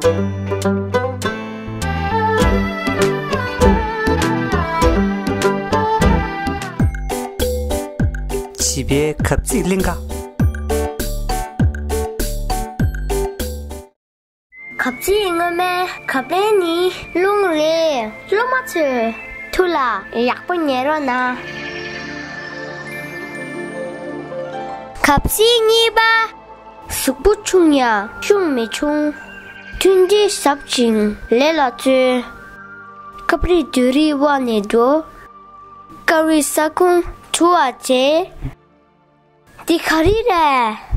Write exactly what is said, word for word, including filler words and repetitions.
བྱིས་པའི་གབ་ཚིག་གླེང་ག་གབ་ཚིག་སྔོན་མའི་གབ་ལེན་ནི་རླུང་རེད། སློབ་མ་ཚོས་ཐུགས་ལ་ཡག་པོ་ཉན་རོགས་གནང་། གབ་ཚིག་གཉིས་པ། གཟུགས་པོ་ཆུང་ཡང་ཤུགས་མི་ཆུང་། མཐུན་སྒྲིལ་ཟབ་ཅིང་ལས་ལ་བརྩོན། སྐབས་རེ་སྡོད་རིས་དབང་ནས་འགྲོ། སྐབས་རེ་ས་ཁོངས་འཁྲུ་བར་བྱེད། འདི་ག་རེ་རེད།